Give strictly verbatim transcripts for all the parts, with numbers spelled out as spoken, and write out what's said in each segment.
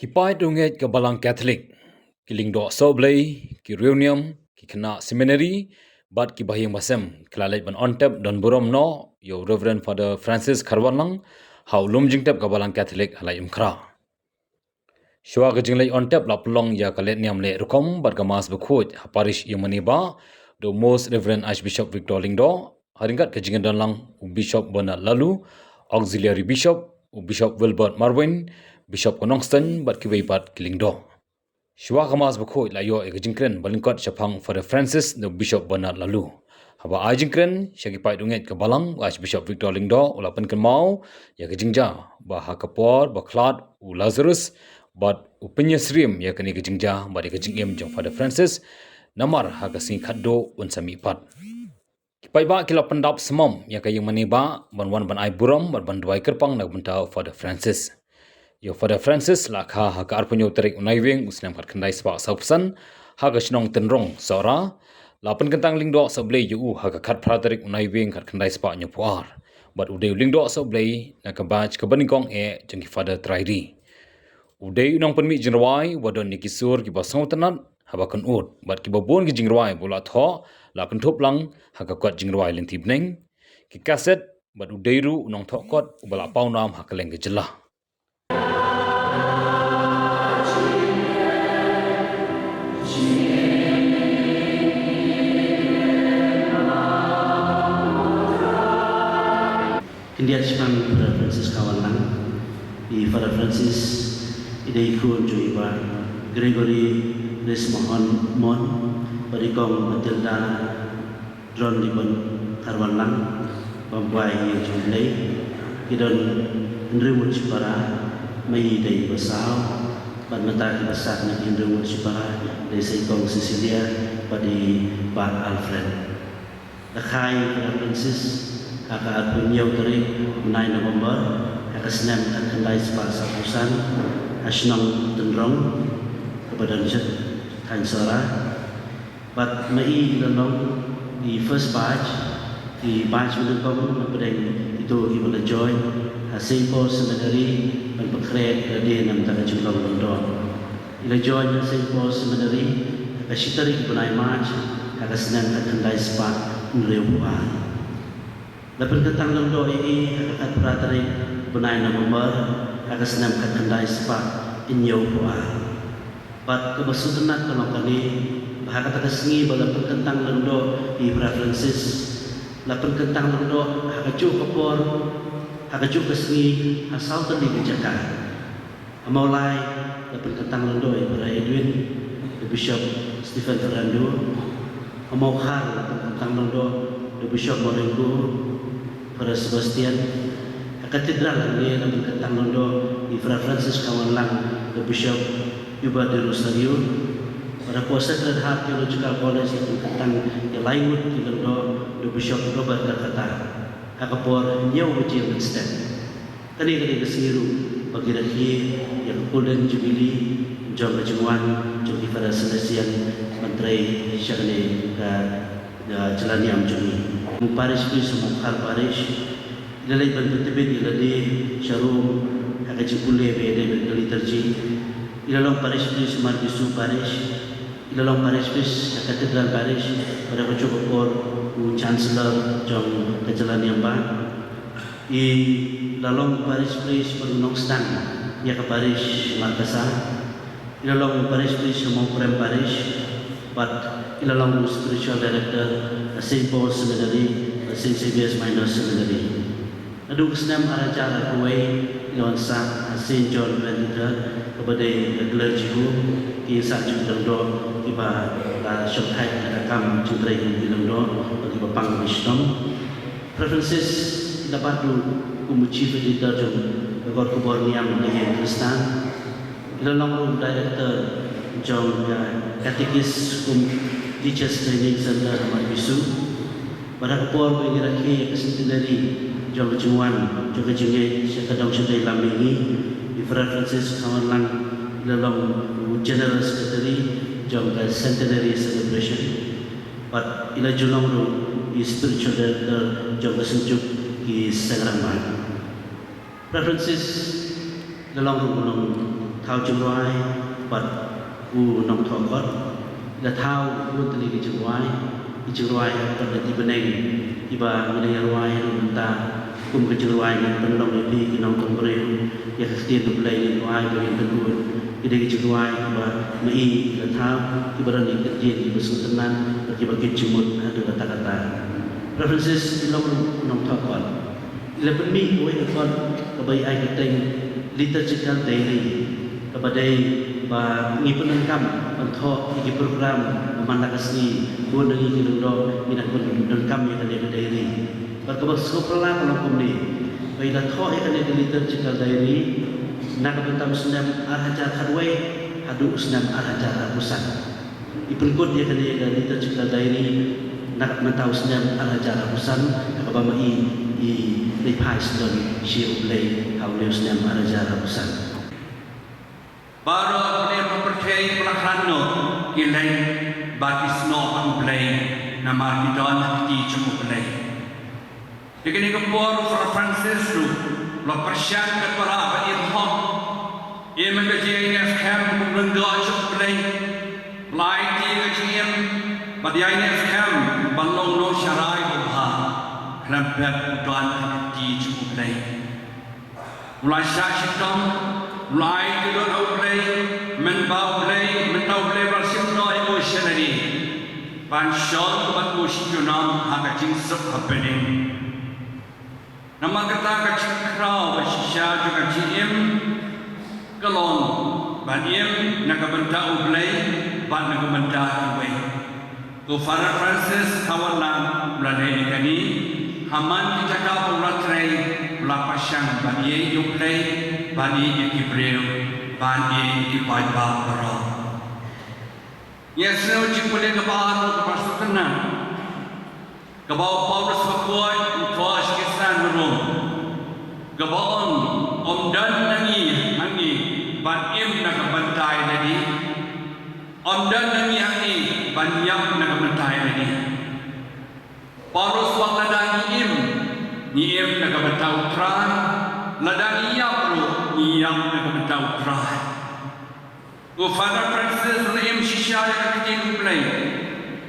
Ki paid riewngeit ka Balang Katholik, ki lyngdoh sohblei, ki riewniam, ki khynnah seminari bad ki bahaïing bahasem ki la leit ban on tep don burom noh ïa u Reverend Father Francis Kharwanlang ha u lum jingtep ka Balang Katholik ha Laitumkhrah. Shuwa ka jingleit on tep la pynlong ïa ka lehniam lehrukom bad ka Mass bakhuid ha parish ïingmane ba da u Most Reverend Archbishop Victor Lyngdoh, ha ryngkat ka jingdon lang u Bishop Bernard Laloo, Auxiliary Bishop, u Bishop Wilbert Marwein, Bishop ka Nongstoiñ bad kiwei pat ki lyngdoh. Shuwa ka Mass bakhuid la ïoh ïa ka jingkren ba lyngkot shaphang Father Francis da u Bishop Bernard Laloo. Haba ai jingkren sha ki paid riewngeit ka Balang, u Archbishop Victor Lyngdoh u la pynkynmaw ïa ka jingjia ba ha ka por ba khlad u Lazarus bad u pynïasyriem ïa kane ka jingjia bad ïa ka jingim jong Father Francis, namar ha ka sngi khatduh un sa mihpat. Ki paidbah ki la pyndap symam ïa ka ïingmane ba ban wan ban ai burom bad ban duwai kyrpang na ka bynta u Father Francis. Ïa u Father Francis la kha ha ka arphew hynñiew tarik u Naiwieng u snem khatkhyndai spah sawphew san ha ka shnong Tynrong, Sohra. La pynkyntang lyngdoh sohblei ïa u ha ka khatphra tarik u Naiwieng khatkhyndai spah hynñiewphew ar. Bad u dei u lyngdoh sohblei na ka batch kaba nyngkong eh jong ki Father trai ri. U dei u nongpynmih jingrwai uba don ïa ki sur kiba sngewtynnat haba kynud bad kiba bun ki jingrwai ba u la thoh la kynthup lang ha ka kot jingrwai Lynti Bneng, ki kaset bad u dei ruh u nongthoh kot uba la pawnam ha kylleng ka jylla. Khyndiat shaphang Father Francis Kharwanlang. I Father Francis i dei i khun jong i Bah Gregory Rismohon Mon bad i Kong Matilda Dronlibon Kharwanlang, bam kwai ïa jong U Blei. Ki don hynriew ngut shipara, ma i dei ba saw bad mynta kiba sah na ki hynriew ngut shipara dei sa i Kong Cecilia bad i Bah Alfred. La kha ïa u Francis ha ka arphew hynñiew tarik u bnai November ha ka snem khatkhyndai spah sawphew san ha shnong Tynrong kaba don sha thaiñ Sohra. Bad ma i la long i first batch, i batch ba nyngkong na pdeng kito kiba la join ha Saint Paul Seminary ban pynkhreh ïa lade na bynta ka jinglong lyngdoh. I la join ha Saint Paul Seminary ha ka shi tarik u bnai March ha ka snem khatkhyndai spah hynriewphew ar. La pynkyntang lyngdoh ïa i ha ka khatphra tarik u bnai November ha ka snem khatkhyndai spah hynñiewphew ar. Bad kaba sngewtynnat ka long kane ba ha kata ka sngi ba la pynkyntang lyngdoh ïa i Father Francis, la pynkyntang lyngdoh ha kajuh ka por, ha kajuh ka sngi, ha saw tylli ki jaka. Ha Mawlai la pynkyntang lyngdoh ïa i Father Edwin da u Bishop Stephen Fernando. Ha Mawkhar la pynkyntang lyngdoh da u Bishop Maureen Guh, Father Sebastian. Ha Cathedral hangne la pynkyntang lyngdoh ïa i Father Francis Kharwanlang da u Bishop Hubert de Rosario. Bad hapoh Sacred Heart Theological College la pynkyntang ïa lai ngut ki lyngdoh da u Bishop Robert Kharkata ha ka por hynñiew baje mynstep. Kane ka dei ka sngi ruh ba ki rakhe ïa ka Golden Jubilee jong ka jingwan jong ki Father Salesian ban trei sha kane ka, ka jylla niam jong ngi. U Parish Priest ha Mawkhar Parish, i la leit ban pyntbit ïa lade sha Rome ha ka jingpule ba ïadei bad ka liturgy. I la long Parish Priest ha Marbisu Parish. I la long Parish Priest ha Cathedral Parish, bad ha kajuh ka por u Chancellor jong ka jylla niam ba. I la long Parish Priest bad u nongsdang ïa ka Parish Markasa. I la long Parish Priest ha Mawprem Parish bad i la long Spiritual Director ha Saint Paul Seminary bad Saint Xavier's Minor Seminary. Naduh ka snem ar hajar arphew wei i la wan sah ha Saint John Twenty-third, kaba dei ka clergy home, ki ïing sah jingpyndoh kiba la shongthait na ka kam jingtrei kum ki lyngdoh bad kiba pang ki shitom. Father Francis i la bat ruh kum u chief editor jong ka kot khubor niam ka ïing Khristan. I la long ruh u director jong ka Catechist cum Teachers Training Center ha Marbisu. Bad ha ka por ba ngi rakhe ïa ka centenary jong ka jingwan jong ka jingngeit sha ka dong shatei lam mihngi, i Father Francis Kharwanlang i la long u General Secretary jong ka Centenary Celebration. Bad i la ju long ruh i Spiritual Director jong ka Synjuk ki Seng Rangbah. Father Francis i la long ruh u nong Thaw jingrwai bad u nongthoh kot. La thaw bun tylli ki jingrwai, ki jingrwai bad lynti bneng kiba ngi la ïa rwai ha mynta. Kum ka jingrwai ngan pynlong ïa phi ki nongtong briew ïa ka ktien U Blei, ngi kwah ba ngin pynkut. Ki dei ki jingrwai kiba ma i la thaw, kiba don ïa ki ktien kiba sngewtynnat bad kiba kit jingmut haduh katta katta. References, i long u nongthoh kot. I la pynmih kawei ka kot kaba i ai kyrteng Liturgical Diary, kaba dei ba ngi pyndonkam ban thoh ïa ki program ba man la ka sngi. Bun na ngi ki lyngdoh ngi dang pyndonkam ïa kane ka diary. Bad kaba sngewbha pyrshah ka long kumne, ba i la thoh ïa kane ka Liturgical Diary na ka bynta u snem ar hajar khatwei haduh u snem ar hajar arphew san. I pynkut ïa kane ka Liturgical Diary na ka bynta u snem ar hajar arphew san, ha kaba ma i i leit phai sdang sha U Blei ha une u snem ar hajar arphew san. Baroh ki briew ha pyrthei ki la khlad noh, ki leit bad ki snoh bad U Blei namar ki don ha kti jong U Blei. Ïa kane ka por u Father Francis ruh u la pyrshang katba lah ban im hok, im ha ka jingïaineh skhem kum u lyngdoh jong U Blei. U la aiti ïa ka jingim bad ïaineh skhem ban long u nongshakri babha, khlem pep u don ha ka kti jong U Blei. U la shah shitom, u la aiti lut ha U Blei, mynba U Blei, mynta U Blei u la shim noh ïa u sha lade ban shong bad u shi junom ha ka jingsuk ha bneng. Namar kata ka jingkhraw ba shisha jong ka jingim ka long ban im na ka bynta U Blei bad na ka bynta kiwei. U Father Francis Khawanlang u la leh ïa kane, ha man ki jaka ba u la trei u la pyrshang ban ïeit ïa U Blei, ban ïeit ïa ki briew, ban ïeit ïa ki paidbah baroh. Ïa sngewthuh jingpule kaba ar kaba sngewtynnat, kaba u Paulus bakhuid u thoh sha ki Khristan Rom, kaba ong, ym don na ngi hangne ban im na ka bynta ïa lade, ym don na ngi hangne ban ïap na ka bynta ïa lade. Paulus ong lada ngi im, ngi im na ka bynta U Trai, lada ngi ïap ruh ngi ïap na ka bynta U Trai. U Father Francis u la im shisha ïa ka ktien U Blei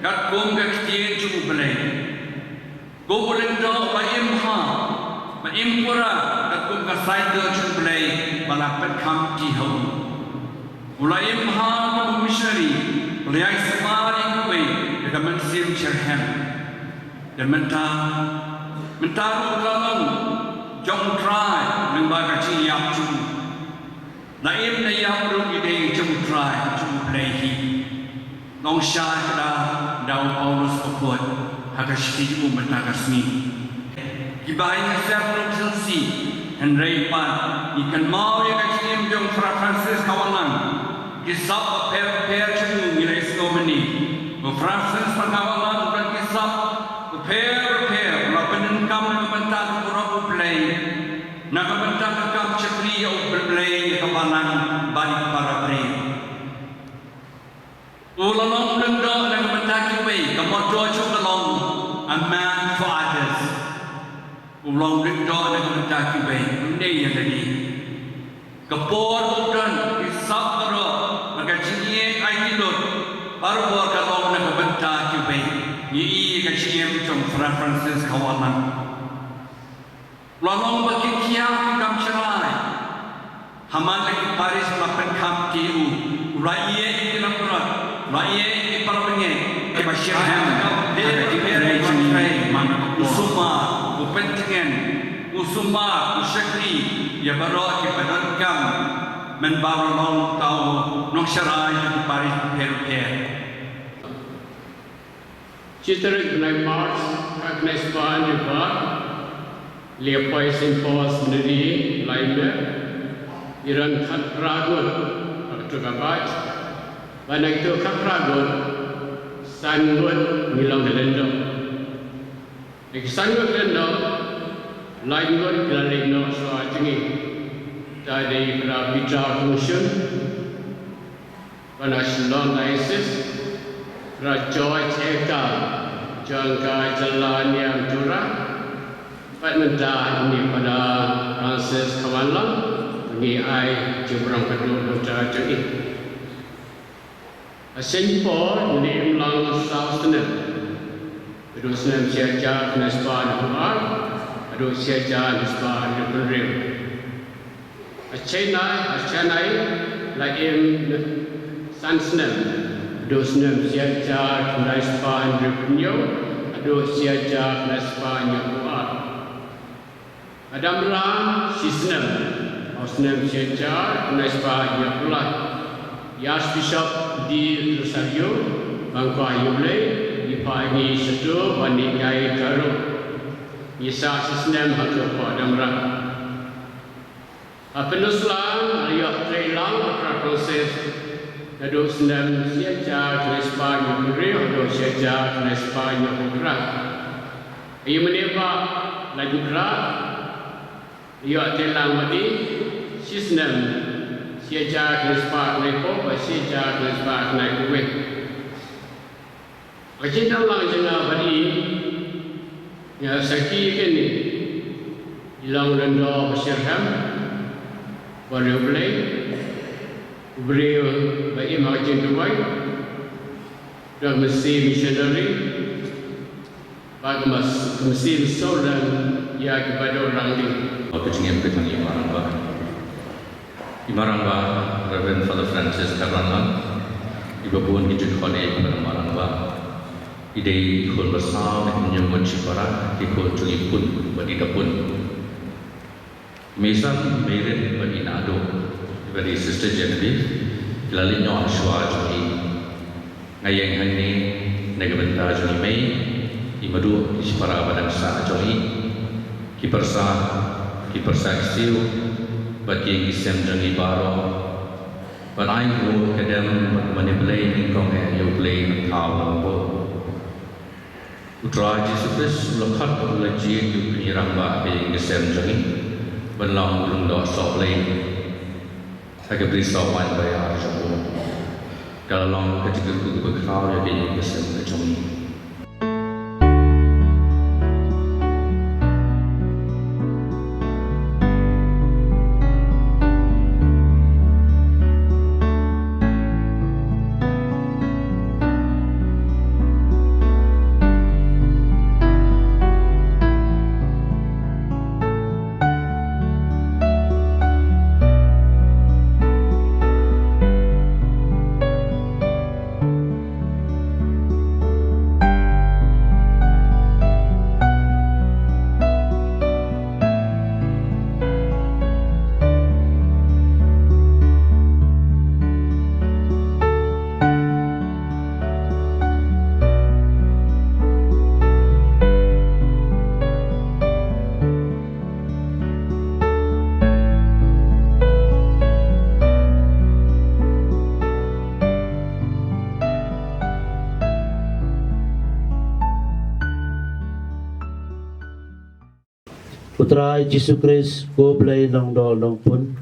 katkum ka ktien jong U Blei. Kum u lyngdoh u la im bha bad im pura katkum ka saiñdur jong U Blei ba la pynkham kti ha u. U la im bha kum u missionary, u la ïai sumar ïa kiwei da ka mynsiem shitrhem. Te mynta, mynta ruh u la long jong U Trai lyngba ka jingïap jong u. La im la ïap ruh ngi dei jong U Trai, jong U Blei hi. Nongshad kata da u Paulus bakhuid ha ka shithi jong u mynta ka sngi. Ki Baha'i ngi sngewthuh ruh shisha, hynrei pat ngi kynmaw ïa ka jingim jong u Father Francis Khawanlang. Ki sap bapher bapher jong u ngi la ïohsngew mynne. U Francis Khawanlang u don ki sap bapher bapher, u la pyndonkam na ka bynta ka burom U Blei, na ka bynta ka kam shakri ïa U Blei, ïa ka balang bad ïa ki para briew. U la long u lyngdoh na ka bynta kiwei, ka motto jong u ka long, a man for others. U long u lyngdoh na ka bynta kiwei, ym dei ïa lade. Ka por ba u don, ki sap baroh, bad ka jingïeit aiti lut, barabor ka long na ka bynta kiwei. Ngi i ïa ka jingim jong u Father Francis Khawanlang. U la long ba ki khiah ki kam sharai ha man la ki parish ba la pynkham kti ïa u. U la ïeit ïa ki langbrot, u la ïeit ïa ki para bangeit kiba shitrhem ha ka jingtrei jong u. U sumar, u pyntngen, u sumar, u shakri ïa baroh kiba donkam, mynba u la long uta u nongsharai jong ki parish bapher bapher. Shi tarik bnai March, khatkhyndai spah hynñiewphew ar, la poi Saint Paul's Nadi, Laimer, i don khatphra ngut ha kato ka batch, bad na kito khatphra ngut, san ngut ngi long ki lyngdoh. Na ki san ngut ki lyngdoh, lai ngut ki la leit noh shuwa jong ngi. Uta dei Phadar Peter Kongshun, ba na Shillong Diocese, Phadar George Ekar, jong ka jylla Niang Tura, bad mynta une Phadar Francis Khawanlang, u Ngi ai jingburom ka duk na u Trai jong ngi. Ha Saint Paul ngi im lang saw snem. Haduh snem shi hajar khyndai spah hynñiewphew ar haduh shi hajar khyndai spah hynñiewphew hynriew. Ha Chennai, ha Chennai la im san snem. Haduh snem shi hajar khyndai spah hynriewphew hynñiew haduh shi hajar khyndai spah hynñiewphew ar. Ha Dhamra shi snem, ha u snem shi hajar khyndai spah hynñiewphew lai. I Archbishop D. Rosario, ba kwah ïa U Blei, i phah ïa ngi shato ban ïaid kai ka ruh. Ngi sah shi snem hato ha Dhamra. Ha Peninsula, la ïoh trei lang u Brother Francis, naduh snem shi hajar khyndai spah hynñiewphew hynriew haduh shi hajar khyndai spah hynñiewphew phra. Ïa mane ba la jubra, ïoh trei lang bad i, shi snem, shi hajar khyndai spah khyndai phew bad shi hajar khyndai spah khyndai phew wei. Ka jingdon lang jong nga bad i, nga sakhi ïa kane, i long lyngdoh ba shitrhem, bad U Blei, u briew ba im ha ka jingduwai, u dei u mynsiem missionary, bad u mas-, u mynsiem sawdong ïa ki baroh rangbah. Ka jingim ka jong i Marangbah. I Marangbah Reverend Father Francis Kharwanlang, iba bun ki ju khot ïa i Marangbah. I dei i khun ba saw na ki hynñiew ngut shipara, ki khun jong i Pun bad i Da Pun. Mei San, Mei Rit bad i Naduh, bad i Sister Genevieve, ki la leit noh ha shuwa jong i. Nga ïeng hangne na ka bynta jong i mei, i Maduh, ki shipara ba dang sah jong i, ki pyrsa, ki pyrsa ki siew, bad ki ïing ki sem jong i baroh. Ban ai ruh ka dem bad mane Blei nyngkong eh ïa U Blei Mynthaw Rangbah. U Trai Jisu Khrist u la khot, u la jied ïa u Kynrad Rangbah ha ka ïing ka sem jong i ban long u lyngdoh sohblei ha ka bri sohwaiñ ba ïar jong u. Ka la long ka jingkyrkhu kaba khraw ïa ka ïing ka sem ka jong i. U Trai Jisu Khrist, ko Blei Nongdol Nongpun,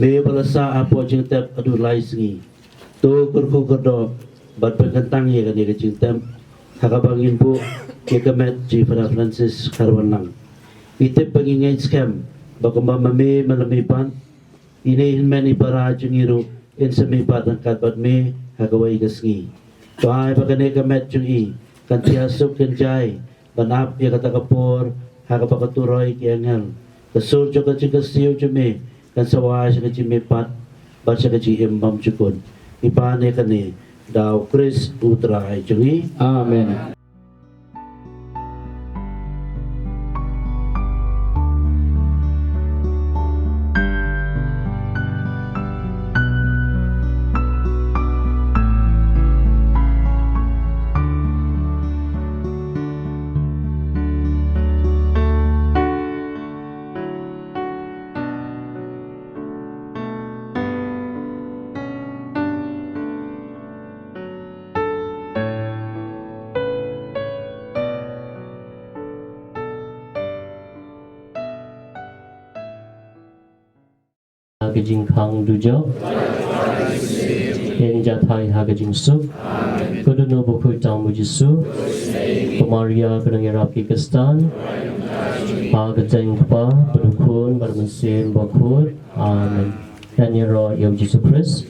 me ba la sah hapoh jingtep haduh lai sngi. To kyrkhu kyrdoh bad pynkyntang ïa kane ka jingtep ha kaba ngin buh ïa ka met jong i Father Francis Kharwanlang. Ngi tip ba ngi ngeit skhem ba kumba ma me me la mihpat, ine i hynmen i para jong ngi ruh in sa mihpat ryngkat bad me ha kawei ka sngi. To ai ba kane ka met jong i kan thiah suk kan jai ban ap ïa kata ka por ha kaba ka turoi ki angel. Ka sur jong ka jingkyrsiew jong me kan sa wai sha ka jingmihpat bad sha ka jingim bymjukut. Ngi pan ïa kane da u Khrist u Trai jong ngi. Amen. Ha ka jingkhang dujok, in jathai ha ka jingsuk. Ka dohnud bakhuid tam u Jisu, ka Maria ka nongïarap ki Khristan. Ha ka kyrteng u Kpa bad u Khun bad u Mynsiem Bakhuid. Amen. Ngan ïaroh ïa u Jisu Khrist.